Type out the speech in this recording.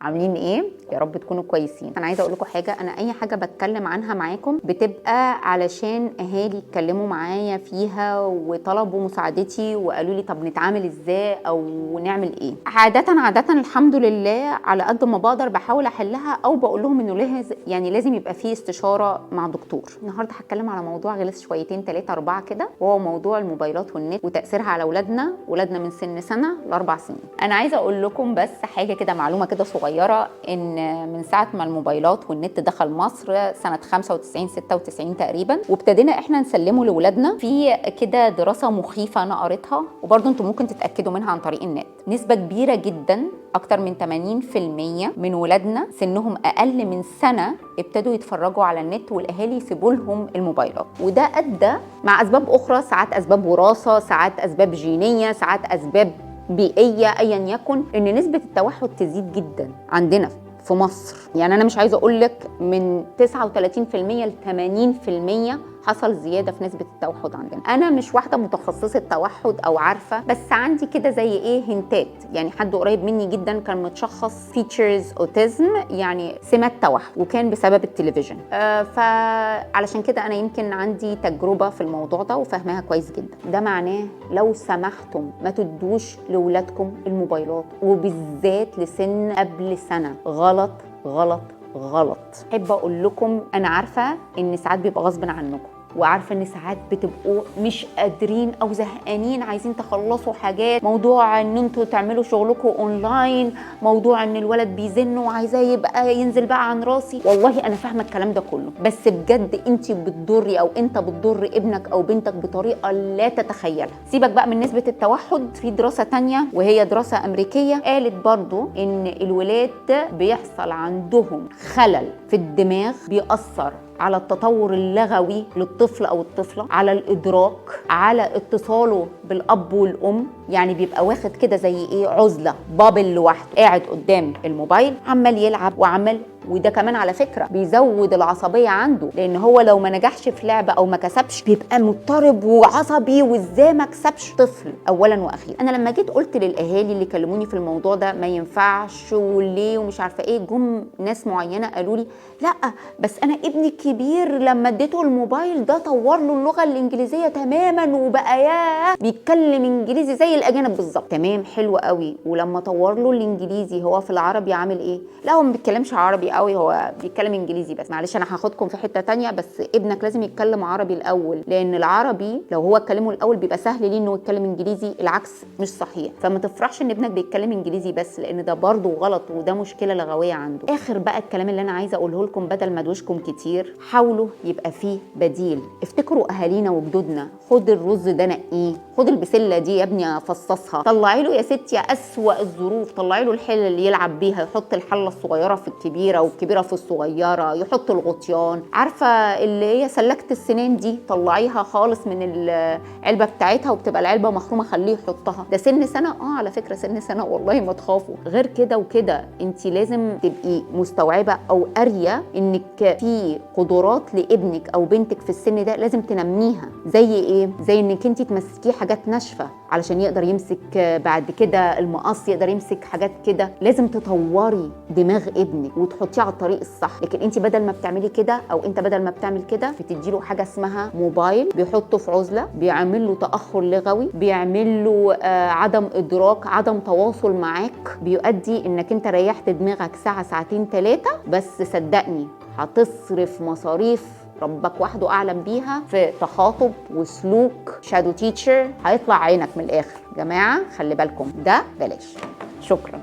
عاملين ايه؟ يا رب تكونوا كويسين. انا عايزه اقول لكم حاجه، انا اي حاجة بتكلم عنها معاكم بتبقى علشان اهالي اتكلموا معايا فيها وطلبوا مساعدتي وقالوا لي طب نتعامل ازاي او نعمل ايه. عادة الحمد لله على قد ما بقدر بحاول احلها او بقول لهم انه لازم، يعني لازم يبقى فيه استشاره مع دكتور. النهارده هتكلم على موضوع غلس شويتين 3 4 كده، وهو موضوع الموبايلات والنت وتاثيرها على اولادنا من سن سنة ل4 سنين. انا عايزه اقول لكم بس حاجة كده، معلومة كده صغيره، ان من ساعة ما الموبايلات والنت دخل مصر سنة 95 96 تقريبا وابتدينا احنا نسلمه لاولادنا، في كده دراسة مخيفة انا قريتها، وبرضه انتم ممكن تتاكدوا منها عن طريق النت. نسبه كبيرة جدا، اكتر من 80% من ولادنا سنهم اقل من سنة ابتدوا يتفرجوا على النت، والاهالي يسيبوا لهم الموبايلات. وده ادى مع اسباب اخرى، ساعات اسباب وراثه، ساعات اسباب جينيه، ساعات اسباب بيئيه، ايا يكن، ان نسبه التوحد تزيد جدا عندنا في مصر. يعني انا مش عايزه اقول لك من 39% ل 80% حصل زيادة في نسبه التوحد عندنا. انا مش واحدة متخصصة توحد او عارفه، بس عندي كده زي ايه hint ات، يعني حد قريب مني جدا كان متشخص features autism، يعني سمات توحد، وكان بسبب التلفزيون. فعلشان كده انا يمكن عندي تجربه في الموضوع ده وفاهماها كويس جدا. ده معناه لو سمحتم ما تدوش لاولادكم الموبايلات، وبالذات لسن قبل سنه. غلط غلط غلط. احب اقول لكم انا عارفه ان ساعات بيبقى غصب عنكم، وعارفه ان ساعات بتبقوا مش قادرين او زهقانين عايزين تخلصوا حاجات، موضوع ان انتوا تعملوا شغلكم اونلاين، موضوع ان الولد بيزن وعايزاه يبقى ينزل بقى عن راسي. والله انا فاهمه الكلام ده كله، بس بجد انت بتضري او انت بتضر ابنك او بنتك بطريقة لا تتخيلها. سيبك بقى من نسبه التوحد، في دراسة تانية وهي دراسة امريكية قالت برضو ان الولاد بيحصل عندهم خلل في الدماغ بيأثر على التطور اللغوي للطفل او الطفله، على الادراك، على اتصاله بالاب والام. يعني بيبقى واخد كده زي ايه عزله، bubble لوحده، قاعد قدام الموبايل عمال يلعب وعمال، وده كمان على فكرة بيزود العصبية عنده، لان هو لو ما نجحش في لعبه او ما كسبش بيبقى مضطرب وعصبي، وازاي ما كسبش؟ طفل اولا واخيرا. انا لما جيت قلت للاهالي اللي كلموني في الموضوع ده ما ينفعش وليه ومش عارفه ايه، جم ناس معينة قالوا لي لا بس انا ابني الكبير لما اديته الموبايل ده طور له اللغة الانجليزية تماما وبقى يا بيتكلم انجليزي زي الاجانب بالظبط. تمام، حلو قوي. ولما طور له الانجليزي هو في العربي عامل ايه؟ لا هو ما بيتكلمش عربي قوي، هو بيتكلم انجليزي بس. معلش انا هاخدكم في حتة تانية، بس ابنك لازم يتكلم عربي الاول، لان العربي لو هو اتكلمه الاول بيبقى سهل ليه انه يتكلم انجليزي، العكس مش صحيح. فما تفرحش ان ابنك بيتكلم انجليزي بس، لان ده برضه غلط وده مشكلة لغوية عنده. اخر بقى الكلام اللي انا عايزه اقوله لكم بدل ما ادوشكم كتير، حاولوا يبقى فيه بديل. افتكروا اهالينا وجدودنا، خد الرز ده نقية، خد البسله دي يا ابني فصصها، طلعي له يا ستي اسوأ الظروف، طلعي له الحلة اللي يلعب بيها، يحط الحلة الصغيرة في الكبيرة والكبيرة في الصغيره، يحط الغطيان، عارفه اللي هي سلكه السنان دي طلعيها خالص من العلبة بتاعتها وبتبقى العلبة مخرومه، خليه يحطها. ده سن سنة، على فكرة سن سنة والله ما تخافوا. غير كده وكده انت لازم تبقي مستوعبة او قارية انك في قدرات لابنك او بنتك في السن ده لازم تنميها. زي ايه؟ زي انك انت تمسكيه حاجات ناشفة علشان يقدر يمسك بعد كده المقص، يقدر يمسك حاجات كده. لازم تطوري دماغ ابنك وتحطيه على الطريق الصح. لكن انت بدل ما بتعملي كده او انت بدل ما بتعمل كده بتديله حاجة اسمها موبايل، بيحطه في عزله، بيعمل له تاخر لغوي، بيعمل له عدم ادراك، عدم تواصل معاك، بيؤدي انك انت ريحت دماغك ساعة ساعتين 3، بس صدقني هتصرف مصاريف ربك وحده اعلم بيها في تخاطب وسلوك shadow teacher، هيطلع عينك من الاخر. جماعة خلي بالكم، ده بلاش. شكرا.